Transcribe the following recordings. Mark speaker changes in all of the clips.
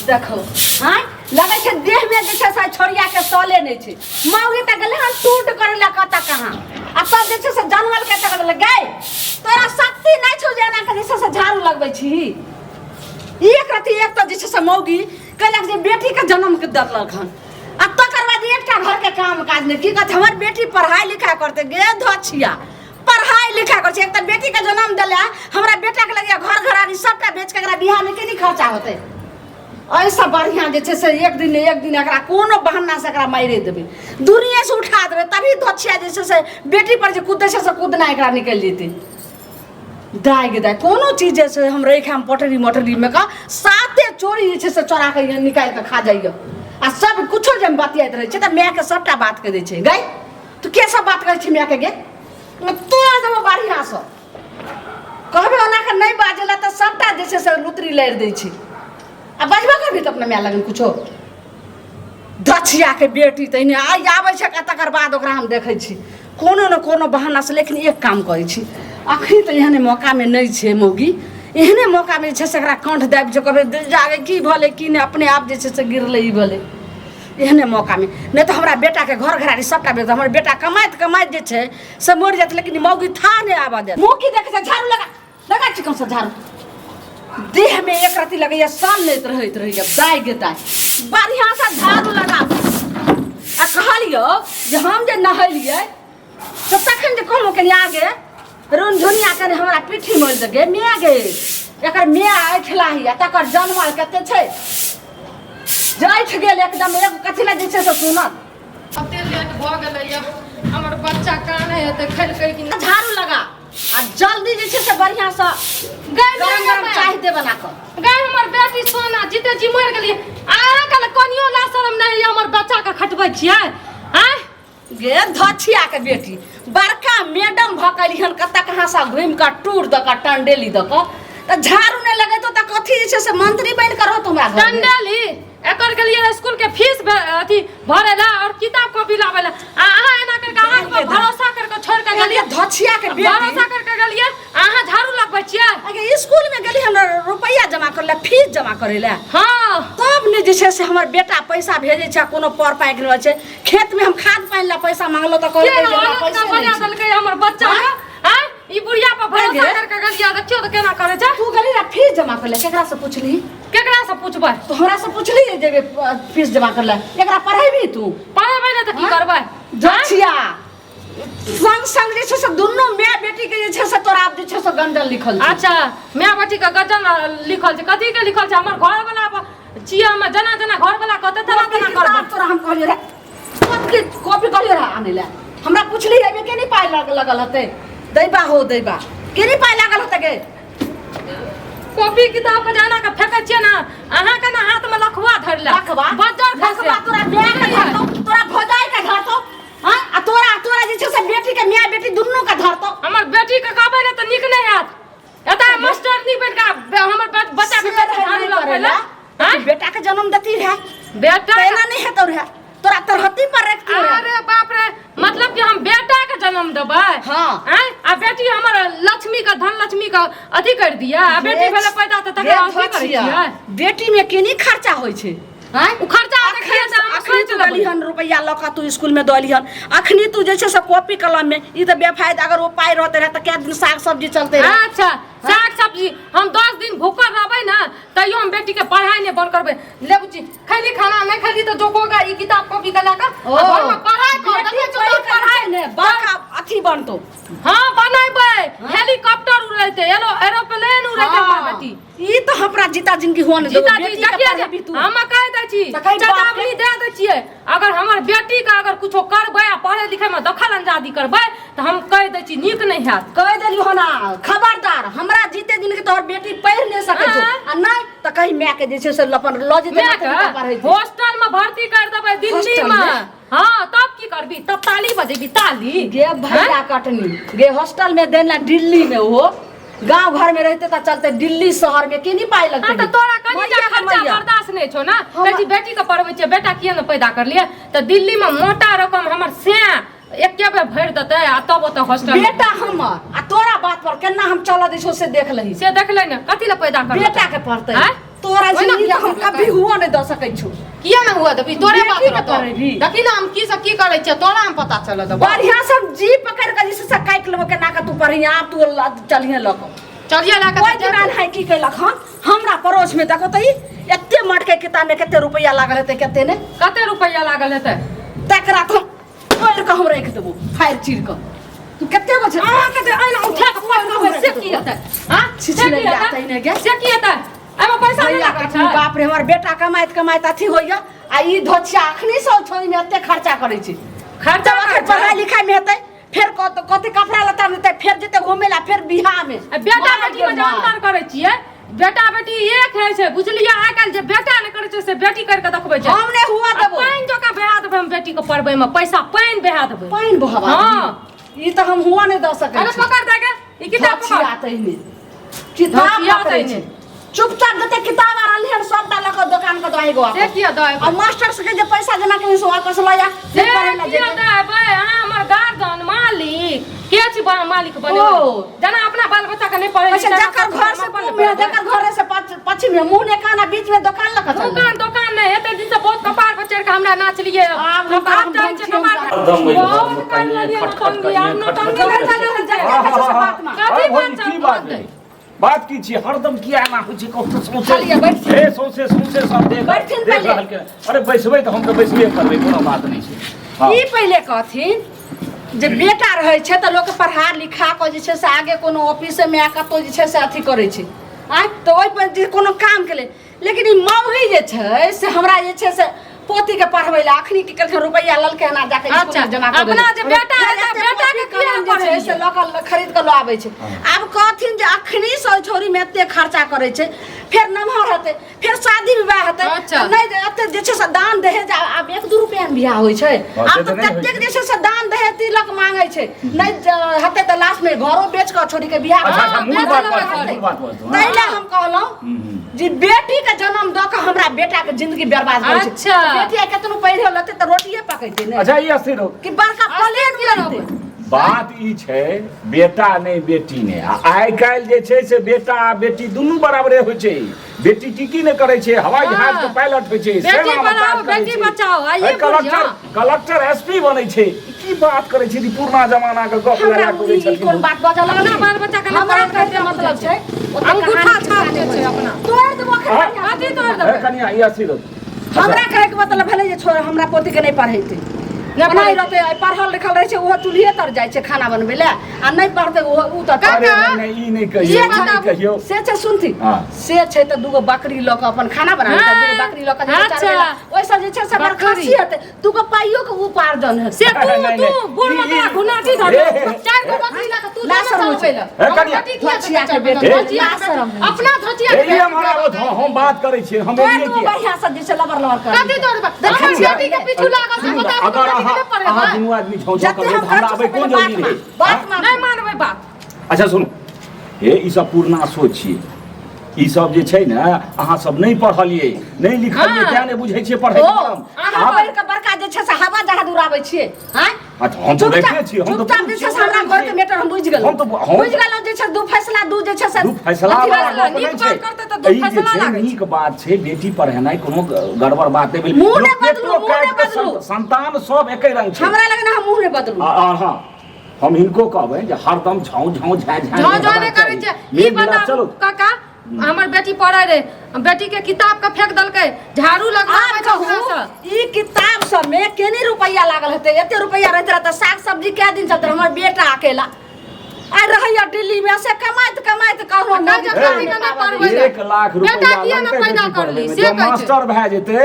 Speaker 1: देखो आँय लगै छै देहमे जे छै से छोड़िया के सले नहि छै। मौगी तऽ गेलै हन टूट करै लए कतऽ कहाँ, आ तब जे छै से जानवर के तक गेलै। गै, तोरा शक्ति नहि छौ जे एना के जे छै से झाड़ू लगबै छी? एक रति एक तऽ जे छै से मौगी कहलक जे बेटी के जन्म के देलक हन, आ तकर बाद एकटा घर के काम काज नहि। की कहै छै, हमर बेटी पढ़ाइ लिखाइ करतै। गे धछिया, पढ़ाइ लिखाइ करै छै? एक तऽ बेटी के जन्म देले, हमरा बेटा के लगिया घर घरारी सबटा बेच के एकरा बियाह में केनी खर्चा होतै? एहिसँ बढ़िआँ जे छै से एक दिन ने एक दिन एकरा कोनो बहानासँ एकरा मारिए देबै, दुनिएसँ उठा देबै, तभी धछिया जे छै से बेटी पर जे कुदै छै से कुदना एकरा निकलि जेतै। दाय गे दाय, कोनो चीज जे छै हम रखि पटरी मटरीमे कऽ साते चोरी जे छै से चोरा कऽ निकालि कऽ खा जाइए। आ सब कुछो जे हम बतियाइत रहै छै तऽ मायके सबटा बात कहि दै छै। गै, तू के सब बात कहै छी मायके? गे, तोड़ देबो बढ़िआँसँ। कहबै ओना कऽ नहि बाजै लए तऽ सबटा जे छै से लुतरी लड़ि दै छै। आ बजबो करबही तऽ अपना माय लगन कुछो? दछियाके बेटी तहिने आइ आबै छै, तकर बाद ओकरा हम देखै छी कोनो ने कोनो बहानासँ। लेकिन एक काम करै छी, अखनी तऽ एहने मौकामे नहि छै मौगी, एहने मौकामे जे छै से एकरा कंठ दाबि जे कहबै जागे की भेलै की नहि, अपने आप जे छै से गिरलै ई भेलै। एहने मौकामे नहि तऽ हमरा बेटाके घर घरारी सबटा बेच, हमर बेटा कमाइत कमाइत जे छै से मरि जायत, लेकिन मौगी था नहि आबऽ देत। मुँह की देखै छै? झाड़ू लगा, लगा चिकन से झाड़ू। देह में एक रति लगैया सन नहीं रहैत रहैया। दाय गे दाय, बढ़िया से झाड़ू लगा। आ कहलियो जे हम जे नहेलियै तऽ तखन जे कहलहुँ कनि आगे रुनझुनिया कनि हमरा पीठी मोड़ि दे। गे माय गे, एकर माय ऐठलाही आ तकर जनमल कते छै जैठ गेल एकदम। एगो कथी लए जे छै से सुनत।
Speaker 2: कते लेट भऽ गेलैया, हमर बच्चा कानै हेतै, खेलकै कि नहि?
Speaker 1: झाड़ू लगा आ जल्दी जे छै से बढ़िया से
Speaker 2: गै
Speaker 1: गरम गरम चाय दे बना कऽ।
Speaker 2: गै हमर बेटी सोना जीते जी मरि गेलियै, आ अहाँके लए कनियो ला शरम नहि होइए, हमर बच्चाके खटबै छियै आँय?
Speaker 1: गे धछिया के बेटी, बड़का मैडम भऽ कऽ एलिहन कतऽ कहाँ से घुमि कऽ टूर दऽ कऽ टंडेली दऽ कऽ, तऽ झाड़ू नहि लगेतौ तऽ कथी जे छै से मंत्री बनि कऽ रहतौ हमरा घरमे?
Speaker 2: टंडेली एकर गेलियै स्कूल के फीस अथी भरे ला और किताब कॉपी लावे ला, आ अहाँ एना करके अहाँ के भरोसा करके छोड़ के गेलियै।
Speaker 1: धछिया के बेटी,
Speaker 2: भरोसा करके गेलियै, अहाँ झाड़ू लगबै छियै।
Speaker 1: अगे स्कूल में गेली हम रुपैआ जमा करे ला, फीस जमा करे ला।
Speaker 2: हाँ।
Speaker 1: तब ने जे छै से हमर बेटा पैसा भेजै छै, कोनो पर पाकि रहल छै। खेत में हम खाद पानि ला पैसा मांगलो तऽ कहलकै
Speaker 2: केना
Speaker 1: जे हमरा
Speaker 2: हालत
Speaker 1: पैसे
Speaker 2: का
Speaker 1: नहि
Speaker 2: बना
Speaker 1: छै।
Speaker 2: देलकै हमर बच्चा के आँय? ई बुढ़िया पर भरोसा
Speaker 1: गे?
Speaker 2: करके गेलियै, देखियौ तऽ केना करै छै।
Speaker 1: तू गेली ना फीस जमा करे ला, केकरा से पुछली?
Speaker 2: केकरा से पूछबै?
Speaker 1: तो हमरा से पुछली जे जेबे फीस जमा करे ला? एकरा पढ़ेबी तू?
Speaker 2: पढ़ेबै ने तऽ की
Speaker 1: हाँ?
Speaker 2: करबै?
Speaker 1: जछिया संग संग जे छै से दुनू माय बेटी के जे छै से तोरा आब जे छै से गंजन लिखल छै।
Speaker 2: अच्छा, माय बेटी के गजन लिखल छै? कथी के लिखल छै? हमर घर वाला छियै, हम जेना जेना घर वाला कहतै तेना तेना
Speaker 1: किताब
Speaker 2: करबै।
Speaker 1: तोरा हम कहलियै रहे कथी कॉपी कहलियै रहे आनै लए, हमरा पुछली एहिमे के नहीं पाइ लगल हेतै? दैबा हो दैबा, के नहीं पाइ लागल हेतै गे?
Speaker 2: कॉपी किताब के जाना के फेकै छियै ने अहाँ के, ने हाथ में लखुआ धरले
Speaker 1: लखवा
Speaker 2: बज्जर खसे।
Speaker 1: लखवा तोरा माय के धरतौ, तोरा भौजाई के धरतौ। हाँ, आ तोरा तोरा जे छै से बेटी के, माय बेटी दुनू के धरतौ।
Speaker 2: हमर बेटी के कहबै ने तऽ नीक नहि हैत। एतऽ मास्टर नी बनि के हमर बच्चा के
Speaker 1: से रहै
Speaker 2: झाड़ू
Speaker 1: नहि
Speaker 2: लगबै
Speaker 1: करै
Speaker 2: लए
Speaker 1: ला।
Speaker 2: आँय?
Speaker 1: बेटा के जन्म देती रहे
Speaker 2: बेटा
Speaker 1: तऽ एना नहि हेतौ रहे, तोरा तरहत्ती पर रखती रहे।
Speaker 2: अरे बाप रे, मतलब कि हम बेटा के जन्म देबै?
Speaker 1: हाँ।
Speaker 2: आँय? आ बेटी हमर लक्ष्मी के, धन लक्ष्मी के अथी कर दिया, आ बेटी भेलै पैदा तऽ तकरा अथी करै छियै?
Speaker 1: बेटी में केनी खर्चा होइ छै आँय?
Speaker 2: ओ खर्चा देखिए तऽ हम
Speaker 1: अखनी
Speaker 2: सोचि
Speaker 1: तू
Speaker 2: लेबै।
Speaker 1: देलिहन रुपैआ लऽ कऽ तू स्कूल में दलिहन, अखनी तू जे छै से कॉपी कलम में ई तऽ बेफायदा। अगर ओ पाइ रहते रहे तऽ कए दिन साग सब्जी चलते रहे।
Speaker 2: अच्छा, साग सब्जी हम 10 दिन भूखल रहबै ने तैयो हम बेटी के पढ़ाई नहीं बंद करबै। ले बुच्ची, खैली खाना नहीं खैली तऽ जोकोगा ई किताब कॉपी के लए कऽ आ घर में पढ़ाई कर।
Speaker 1: बेटी
Speaker 2: देखै छियौ
Speaker 1: पढ़ि
Speaker 2: तोहर
Speaker 1: कऽ
Speaker 2: पढ़ाई
Speaker 1: ने बड़का अथी बनतौ।
Speaker 2: हाँ बनेबै, हेलीकॉप्टर उड़ेतै, एरोप्लेन उड़ेतै हमर बेटी।
Speaker 1: ई तऽ हमरा जीता जिंदगी हुआ ने देबो।
Speaker 2: जीता जी
Speaker 1: बेटी के
Speaker 2: देखिए
Speaker 1: पढ़ेबी तू।
Speaker 2: हम कहि दै छी,
Speaker 1: तऽ कहि बाप
Speaker 2: चेतावनी
Speaker 1: के।
Speaker 2: दे दै छियै, अगर हमर बेटी के अगर कुछो करबै आ पढ़ै लिखै में दखल अंदाजी करबै तऽ हम कहि दै छी नीक नहि हैत।
Speaker 1: कहि देलियौ हन आ, खबरदार, हमरा जीते जिंदगी तोहर बेटी पढ़ि नहि सकै छौ।
Speaker 2: आँय?
Speaker 1: आ नहि तऽ कही माय के जे छै से अपन लऽ जेतै
Speaker 2: माय
Speaker 1: नौकरी
Speaker 2: के
Speaker 1: पर पढ़ेतै।
Speaker 2: हॉस्टल में भर्ती कर देबै दिल्ली
Speaker 1: हॉस्टल
Speaker 2: में।
Speaker 1: में?
Speaker 2: हाँ, तब की करबी? तब ताली बजेबी ताली।
Speaker 1: गे भैया कटनी गे, हॉस्टल में देना दिल्ली में, वो गांव घर में रहते तऽ चलते, दिल्ली शहर में केनी पाइ लगते?
Speaker 2: हाँ, तऽ तोरा कनी
Speaker 1: मैया
Speaker 2: जा
Speaker 1: के
Speaker 2: खर्चा
Speaker 1: मैया।
Speaker 2: बर्दाश्त नहीं छौ ना।
Speaker 1: हमरा-
Speaker 2: कहै छी बेटी के पढ़बै छियै, बेटा किया ने पैदा कर लिए? तऽ दिल्ली में मोटा रकम हमर से एके बेर भरि देतै आ तब ओतऽ हॉस्टल में।
Speaker 1: बेटा हमर आ तोरा बात पर केना हम चलऽ दै छौ से देख लही।
Speaker 2: से देख ले ने, कथी लए पैदा कर
Speaker 1: बेटा के पढ़तै
Speaker 2: आँय?
Speaker 1: तोरा। तोरा
Speaker 2: ओहिना
Speaker 1: जिंदगी
Speaker 2: बियाह
Speaker 1: हम
Speaker 2: करलकै।
Speaker 1: कभी हुआ नहीं दऽ सकै छु।
Speaker 2: किया ना हुआ देबी? तोरे बात
Speaker 1: बेटी के
Speaker 2: रहतौ।
Speaker 1: पढ़ेबी।
Speaker 2: देखी ना हम की से की करै छियै, तोरा हम पता चलऽ देबौ।
Speaker 1: बढ़िया सब जी पकड़ के जैसे से काटि लेबो केना के तू पढ़िया, आब तू चलिहे लऽ कऽ।
Speaker 2: चलिए लऽ कऽ
Speaker 1: ओहि
Speaker 2: तऽ
Speaker 1: दिना
Speaker 2: जेतौ।
Speaker 1: है की कैलक हन हमरा पड़ोस में देखो तऽ ई एते मटके किताब में कते रुपया लागल हेतै कते ने।
Speaker 2: कते रुपया लागल हेतै?
Speaker 1: तकरा तऽ तोड़ि कऽ हम राखि देबो फाड़ि चीर कऽ। तू कते गो छै?
Speaker 2: अहाँके जे एना उठा कऽ पकड़बै से की हेतै? हाँ? से की
Speaker 1: छिछले
Speaker 2: हेतै?
Speaker 1: जातै ने गे।
Speaker 2: से की हेतै? एहिमे पैसा नहि
Speaker 1: भैया
Speaker 2: लागल
Speaker 1: कखनी
Speaker 2: छै?
Speaker 1: बाप रे हमर बेटा कमाइत कमाइत अथी होइया आ ई धोछिया अखनी से छोड़ी में एते खर्चा करै छै।
Speaker 2: खर्चा
Speaker 1: तब अखन
Speaker 2: करै छै?
Speaker 1: पढ़ाई लिखाई में हेतै, फेर कथी कपड़ा लत्ता में हेतै, फेर जेतै घूमे ला, फेर बियाह में।
Speaker 2: आ बेटा बेटी में जे अंतर करै छियै, बेटा बेटी एक होइ छै बुझलियै। आइ काल्हि जे बेटा नहि करै छै से बेटी करि कऽ देखबै छै।
Speaker 1: हम नहि हुआ
Speaker 2: आ
Speaker 1: देबो।
Speaker 2: पानि जकाँ बहा देबै हम बेटी के पढ़बै में, पैसा पानि बहा देबै।
Speaker 1: पानि बहवा
Speaker 2: हाँ।
Speaker 1: देबै। ई तऽ हम हुआ नहि दऽ सकै
Speaker 2: अरे
Speaker 1: छी।
Speaker 2: पकड़ दे गे, ई किताब पकड़।
Speaker 1: धोछिया तहिने। किताब
Speaker 2: धोछिया
Speaker 1: पकड़ै
Speaker 2: तहिने।
Speaker 1: छै। चुपचाप जते किताब आ रहलै हन सबटा लऽ कऽ दोकान के दऽ आबि
Speaker 2: से किया दऽ
Speaker 1: आ मास्टर सबके जे पैसा जमा केने से वापस लऽ जा।
Speaker 2: से
Speaker 1: पढ़ै लए
Speaker 2: किया
Speaker 1: जेतै।
Speaker 2: दऽ अयबै? अहाँ हमर गार्जियन मालिक के छी मालिक बने?
Speaker 1: ओ।
Speaker 2: जेना अपना बाल बच्चा के नहि पढ़ै
Speaker 1: अच्छा,
Speaker 2: लिखै
Speaker 1: जकर घर से पूब में, जकर घर से पश्चिम में, मुँह ने कान आ बीच में दोकान लऽ कऽ चल।
Speaker 2: दोकान दोकान नहि, एते दिन से बहुत कपार पर चढ़ि कऽ हमरा नाचलियै।
Speaker 1: आब हम
Speaker 2: आब चाहै छियै कपार पर।
Speaker 3: हरदम ओहि घरमे
Speaker 2: बहुत
Speaker 3: कहिये
Speaker 2: कानलियै,
Speaker 3: खट खट
Speaker 2: नौटंकी,
Speaker 3: कहिये,
Speaker 2: आब
Speaker 3: खट खट
Speaker 2: नौटंकी
Speaker 3: कहिये।
Speaker 2: नहि चलै छै।
Speaker 3: हाँ, हाँ, हाँ,
Speaker 1: बात मान।
Speaker 2: कथी
Speaker 3: अरे
Speaker 2: बात
Speaker 3: भौजी,
Speaker 2: छै?
Speaker 3: की बात भेलै? बात की छी? हरदम किया एना होइ छै? कहू तऽ सौंसे।
Speaker 1: खाली बैठथिन।
Speaker 3: हे, सौंसे सौंसे सब देख
Speaker 1: बैठथिन
Speaker 3: देख
Speaker 1: पहिले।
Speaker 3: रहल के। अरे बैसबै तऽ हम तऽ बैसबे करबै, कोनो बात नहि छै। हाँ।
Speaker 1: ई पहिले कहथिन जे बेटा रहै छै तऽ लोक पढ़ा लिखा कऽ जे छै से आगे कोनो ऑफिसमे या कतहु जे छै से अथी करै छै, आँय तऽ ओहिपर जे कोनो कामके लेल। लेकिन ई मौगी जे छै से हमरा जे छै से पोतीके पढ़बै लए अखनी की केलखिन, रुपैआ लेलकै हन आ जाके
Speaker 2: अच्छा,
Speaker 1: इसकुलमे जमा कऽ
Speaker 2: अपना
Speaker 1: देलकै।
Speaker 2: जे बेटा
Speaker 1: फेर
Speaker 2: हेतै,
Speaker 1: एते
Speaker 2: बेटा के
Speaker 1: पोती
Speaker 2: किया
Speaker 1: कलम जे छै
Speaker 2: पढ़ेलियै?
Speaker 1: से लऽ कऽ खरीद कऽ लऽ आबै छै। आब कहथिन जे अखनी से ओहि छौड़ीमे एते खर्चा करै छै, फेर नमहर हेतै, फेर शादी विवाह हेतै,
Speaker 2: अच्छा।
Speaker 1: तऽ नहि एते जे छै से दान दहेज आब 1-2 रुपैआ मे बियाह होइ छै।
Speaker 3: हँ, से
Speaker 1: आब
Speaker 3: तऽ
Speaker 1: तऽ
Speaker 3: नहि होइ
Speaker 1: ततेक
Speaker 3: छै।
Speaker 1: जे छै से दान दहेज तिलक मांगै छै, नहि हेतै तऽ लास्ट मे घरो बेच कऽ छोड़ी के बियाह
Speaker 3: अच्छा, अच्छा,
Speaker 1: करतै।
Speaker 3: मूल बात
Speaker 2: हेतै।
Speaker 3: बाजू, मूल बात बाजू, हाँ।
Speaker 1: ताहि लए हम कहलहुँ जे बेटी के जन्म दऽ कऽ हमरा बेटा के जिंदगी बर्बाद करै छै।
Speaker 2: अच्छा।
Speaker 1: बेटी आइ केतनो पढ़ि लेतै तऽ रोटिए पकेतै ने।
Speaker 3: अच्छा, ई अस्थिर हो।
Speaker 1: कि बड़का प्लेन
Speaker 2: किया
Speaker 1: उड़ेतै।
Speaker 2: रहबै?
Speaker 3: बात ई छै, बेटा नहि बेटी नहि। आ आइ काल्हि जे छै से बेटा आ बेटी दुनू बराबरे होइ छै। बेटी की की नहि करै छै, हवाई जहाज के पायलट होइ छै,
Speaker 2: बेटी
Speaker 3: सेना मे
Speaker 2: पढ़ाओ,
Speaker 3: काज करै
Speaker 2: बेटी
Speaker 3: छै।
Speaker 2: बचाओ, आ ई
Speaker 3: ए,
Speaker 2: बुझियौ।
Speaker 3: कलेक्टर एसपी बनै छै। ई की बात करै छै? ई पुरना जमाना के गप
Speaker 1: हमरा
Speaker 3: लगा कऽ
Speaker 1: ई
Speaker 3: छथिन।
Speaker 1: कोन बात बजल?
Speaker 2: अपना बाल बच्चा के
Speaker 1: हमरा
Speaker 2: पढ़ाइ
Speaker 1: कहै के
Speaker 2: के
Speaker 1: मतलब छै, ओते
Speaker 2: अंगूठा
Speaker 1: कहानी
Speaker 2: छाप जे छै अपना।
Speaker 1: तोड़ि देबो एखन
Speaker 3: हाँ।
Speaker 1: बढ़िआँ से।
Speaker 2: कथी तोड़ि
Speaker 3: ए,
Speaker 2: देबै?
Speaker 3: कनिया, ई अस्थिर हो।
Speaker 1: हमरा कहै के मतलब भेलै जे छोड़, हमरा पोती के नहि पढ़ेतै।
Speaker 2: नहि
Speaker 1: ओनाही
Speaker 2: पढ़ेतै।
Speaker 1: रहतै, आइ पढ़ल लिखल रहै छै ओहो चूल्हिए तर जाइ छै खाना बनबै लए, आ नहि पढ़तै ओहो उ तऽ
Speaker 2: काका,
Speaker 3: अरे, नहि, नहि, ई नहि कहियौ,
Speaker 2: से
Speaker 3: ई नहि
Speaker 2: बताबू।
Speaker 3: कहियौ।
Speaker 1: से छै सुनथिन,
Speaker 3: हाँ।
Speaker 1: से छै तऽ दूगो बकरी लऽ कऽ अपन खाना बना लेतै, दूगो बकरी लऽ कऽ जेतै
Speaker 2: अच्छा।
Speaker 1: चरबै लए। ओहिसँ जे छै से बड़
Speaker 2: बकरी।
Speaker 1: खासी हेतै, दूगो पाइयो के उपार्जन हेतै।
Speaker 2: से तू
Speaker 3: नहि, नहि,
Speaker 2: तू
Speaker 3: नहि।
Speaker 2: बूढ़
Speaker 3: ई-
Speaker 2: मतला
Speaker 3: ई-
Speaker 2: घुनाटी धर
Speaker 3: हे, हे, हे।
Speaker 2: चारि गो बकरी लऽ कऽ तू
Speaker 1: ना
Speaker 2: जाना
Speaker 1: शरम होइ
Speaker 2: चलबै लए।
Speaker 3: हे,
Speaker 2: हमर
Speaker 3: कनिया।
Speaker 2: बेटी किया
Speaker 1: धोचिया के
Speaker 2: चलबै लए?
Speaker 1: बेटी।
Speaker 2: धोचिया
Speaker 1: ना
Speaker 2: के
Speaker 1: शरम
Speaker 2: बेटी।
Speaker 1: होइ छै।
Speaker 2: अपना धोचिया
Speaker 3: हे,
Speaker 2: के
Speaker 3: ई
Speaker 2: बेटी।
Speaker 3: हमरा हम बात करै छियै, हम
Speaker 1: तोड़
Speaker 3: एलियै
Speaker 1: देबो
Speaker 3: किया?
Speaker 1: बढ़िआँ से जे छै लबर लबर कर।
Speaker 2: कथी तोड़बै? हमर
Speaker 3: सुनू,
Speaker 2: बेटी के पीछू लागल छै,
Speaker 3: सुनू,
Speaker 2: बताबू
Speaker 3: अगर
Speaker 2: बेटी के
Speaker 3: अहाँ
Speaker 2: नहि पढ़ेबै?
Speaker 3: अहाँ दुनू आदमी झौं झौं
Speaker 1: जते
Speaker 3: करबै
Speaker 1: हम
Speaker 3: तऽ हमरा
Speaker 1: करछी
Speaker 3: आबै
Speaker 1: से
Speaker 3: कोन
Speaker 1: पहिले
Speaker 3: जरूरी
Speaker 1: बात
Speaker 3: रहै?
Speaker 1: मान, बात मान।
Speaker 2: नहि मानबै बात।
Speaker 3: अच्छा सुनू, हे ई सब पुरना सोच छियै। ई सब जे छै ने, अहाँ सब नहि पढ़लियै, नहि लिखलियै,
Speaker 2: हाँ।
Speaker 3: तें नहि बुझै छियै पढ़ै
Speaker 1: ओ,
Speaker 3: के मरम।
Speaker 1: अहाँ
Speaker 3: आब-
Speaker 1: पढ़ि कऽ बड़का जे छै से हवा जहाज उड़ाबै छियै, आँय?
Speaker 3: हाँ, तऽ हम तऽ
Speaker 1: चुपचाप-
Speaker 3: देखते छियै, हम तऽ
Speaker 1: चुपचाप जे छै से हमरा घर के मैटर हम बुझि गेलहुँ।
Speaker 3: हम तऽ- हम-
Speaker 1: बुझि गेलहुँ जे छै दू फैसला, दू जे छै से
Speaker 3: दू फैसला
Speaker 1: अथी
Speaker 3: वाला
Speaker 1: वाला।
Speaker 3: गप
Speaker 2: नीक
Speaker 3: नहि
Speaker 2: बात
Speaker 3: छै।
Speaker 2: करतै तऽ दू
Speaker 3: ई जे
Speaker 2: फैसला
Speaker 3: छै,
Speaker 2: लागै छै।
Speaker 3: नीक बात छै, बेटी पढ़ेनाइ कोनो गड़बड़ बात नहि भेल।
Speaker 1: मुँह
Speaker 3: लोक
Speaker 1: नहि बदलू,
Speaker 3: पेटो
Speaker 1: मुँह नहि
Speaker 3: काटि कऽ
Speaker 1: बदलू।
Speaker 3: संतान सब एके रंग छै।
Speaker 1: हमरा लग ना मुँह नहि बदलू।
Speaker 3: आ हाँ, हम हिनको कहबै जे हरदम झाँउ झाँउ झाँ झाँ
Speaker 2: झौं झौं नहि करै छै। ई
Speaker 3: मेल मिलाप
Speaker 2: बताबू
Speaker 3: चलू।
Speaker 2: काका, हमर बेटी पढ़ै रहे, बेटी के किताब के फेंक देलकै, झाड़ू लगवाबै
Speaker 1: आब
Speaker 2: छै ओकरा
Speaker 1: कहू
Speaker 2: से।
Speaker 1: ई किताब सब में केने रुपैआ लागल हेतै? एते रुपैआ रहैत रहै तऽ साग सब्जी कै दिन चलतै? हमर बेटा अकेला आइ रहैया दिल्ली में, से कमाइत कमाइत कहू
Speaker 2: आ
Speaker 1: मौगी
Speaker 2: कहै छै
Speaker 1: खाना
Speaker 2: बेटी के नहि
Speaker 1: पाबऽ
Speaker 2: पढ़बै
Speaker 1: दै।
Speaker 2: लए।
Speaker 3: 1 लाख
Speaker 2: बेटा
Speaker 3: रुपैआ
Speaker 2: किया नहि
Speaker 3: लगतै
Speaker 2: पैदा
Speaker 3: बेटी
Speaker 2: करली
Speaker 3: पढ़बै मे।
Speaker 2: से
Speaker 3: जँ
Speaker 2: कहै छै।
Speaker 3: मास्टर भए जेतै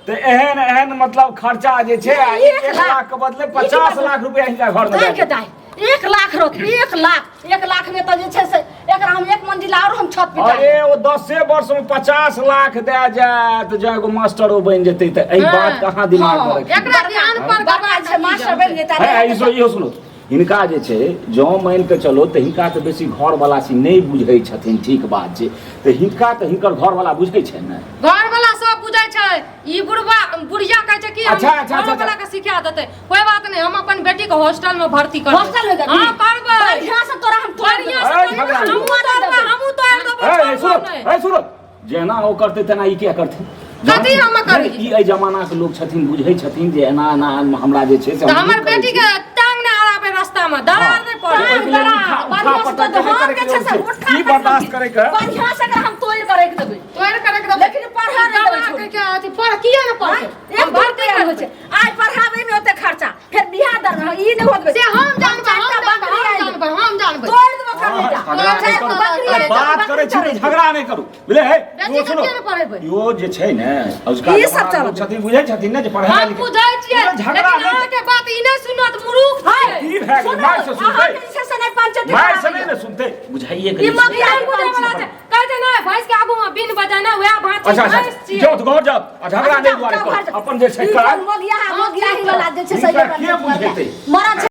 Speaker 3: तऽ एहन एहन मतलब खर्चा जे छै, आ
Speaker 1: एक
Speaker 3: 1
Speaker 1: लाख।
Speaker 3: लाख के बदले
Speaker 1: ई की
Speaker 3: 50
Speaker 1: बात?
Speaker 3: लाख रुपया हिनका घर में
Speaker 1: दाइ के दाइ, 1 लाख रहत, 1 लाख, 1 लाख में तऽ जे छै से एकरा हम 1 मंजिला और हम छत पिटा
Speaker 3: अरे ओ 10 वर्ष में 50 लाख दए जायत, जँ एगो मास्टरो बनि जेतै तऽ एहि
Speaker 2: हाँ।
Speaker 3: बात कहाँ दिमाग
Speaker 1: हाँ।
Speaker 3: में रखी?
Speaker 2: एकरा कि अनपढ़
Speaker 1: बड़का
Speaker 2: गवार
Speaker 1: छै मास्टर बनि जेतै।
Speaker 3: है, ई सुनो, इहो सुनो, हिनका जे छै जँ मानि कऽ चलो तऽ हिनका तऽ बेसी घरवला से नहि बुझै छथिन, ठीक बात छै, तऽ हिनका तऽ हिनकर घरवला बुझै छै ने?
Speaker 2: घरवला सब बुझै छै। ई बुढ़वा बुढ़िया कहै छै कि हम
Speaker 3: अच्छा, अच्छा, अच्छा,
Speaker 2: घरवला के सिखा देतै। कोई बात नहीं, हम अपन बेटी के हॉस्टल में भर्ती करबै।
Speaker 1: हॉस्टल में देबही?
Speaker 2: हाँ, करबै।
Speaker 1: बढ़िया से तोरा हम तोड़
Speaker 2: बढ़िया से
Speaker 3: ऐ,
Speaker 2: तोड़
Speaker 3: झगड़ा
Speaker 2: देबै। हमहूँ तोड़बै, हमहूँ तोड़ देबै,
Speaker 3: ऐ,
Speaker 2: छोड़बै
Speaker 3: सुनो,
Speaker 2: नहि।
Speaker 3: ऐ, सुनो। जेना ओ करतै तेना ई किया करतै?
Speaker 2: कथी हम करी?
Speaker 3: ई एहि जमाना के लोग छथिन, बुझै छथिन जे एना एना हमरा जे छै से
Speaker 2: तऽ हमर बेटी के टांग नहि अड़ाबे रास्ता में, दरार नहि पड़े।
Speaker 3: ओहिके लेल उठा
Speaker 1: बढ़िआँ से
Speaker 3: पटक
Speaker 1: तऽ
Speaker 3: नहि
Speaker 1: हम
Speaker 3: करैके
Speaker 1: जे छै से
Speaker 3: जरूरत छै।
Speaker 1: उठा
Speaker 3: ई बर्दाश्त करैके
Speaker 1: बढ़िआँ से एकरा हम तोड़ि कऽ राखि देबै।
Speaker 2: तोड़ि के राखि देबै।
Speaker 1: लेकिन पढ़ऽ नहि देबै छोरी।
Speaker 2: के अथी पढ़ किया ने पढ़तै?
Speaker 1: एक
Speaker 2: हम भर्ती
Speaker 1: रुपैआ होइ छै। आइ पढ़ाबै में ओते खर्चा, फेर बियाह दर में ई नहि होत।
Speaker 2: से हम जानबै, हम जानबै, हम जानबै, हम जानबै।
Speaker 1: तोड़ि देबो कलेजा।
Speaker 3: झगड़ा नहि
Speaker 1: चारि गो
Speaker 3: करू।
Speaker 1: बकरी आनि
Speaker 3: बात
Speaker 1: देबै,
Speaker 3: करै छी तऽ
Speaker 1: बकरी
Speaker 3: झगड़ा नहि करू, बुझले हे?
Speaker 2: बेटी
Speaker 3: इहो
Speaker 2: के
Speaker 3: सुनो,
Speaker 2: किया नहि पढ़ेबै?
Speaker 3: इहो जे छै ने अजुका
Speaker 1: ई सब
Speaker 3: जमाना
Speaker 1: चलत।
Speaker 3: लोक छथिन, बुझै छथिन ने जे पढ़ाइ
Speaker 2: हम बुझै छियै,
Speaker 3: झगड़ा
Speaker 2: लेकिन
Speaker 3: नहि
Speaker 2: अहाँके बात ई नहि सुनत, मूर्ख छियै।
Speaker 3: की भए गेलै?
Speaker 1: सुनू,
Speaker 3: माय से सुनतै?
Speaker 1: अहाँके जे छै से नहि पंचायती
Speaker 3: माय से
Speaker 1: कराबैया।
Speaker 3: नहि ने सुनतै, बुझाइए के
Speaker 1: ई
Speaker 3: नहि।
Speaker 1: मगिया
Speaker 2: ई बुझै वाला छै। कहै छै ने भैंस के आगू में बिन बजेना वएह भाँति
Speaker 3: अच्छा अच्छा
Speaker 2: भैंस छियै।
Speaker 3: जाउ तऽ घर जाउ आ झगड़ा नहि
Speaker 1: जाउ,
Speaker 3: दुआरे
Speaker 1: जाउ,
Speaker 3: करू।
Speaker 1: घर जाउ।
Speaker 3: अपन जे छै
Speaker 1: ई
Speaker 3: काज
Speaker 1: मगिया मगियाही वाला जे छै से
Speaker 3: हिनका के बुझेतै?
Speaker 1: मरद छै।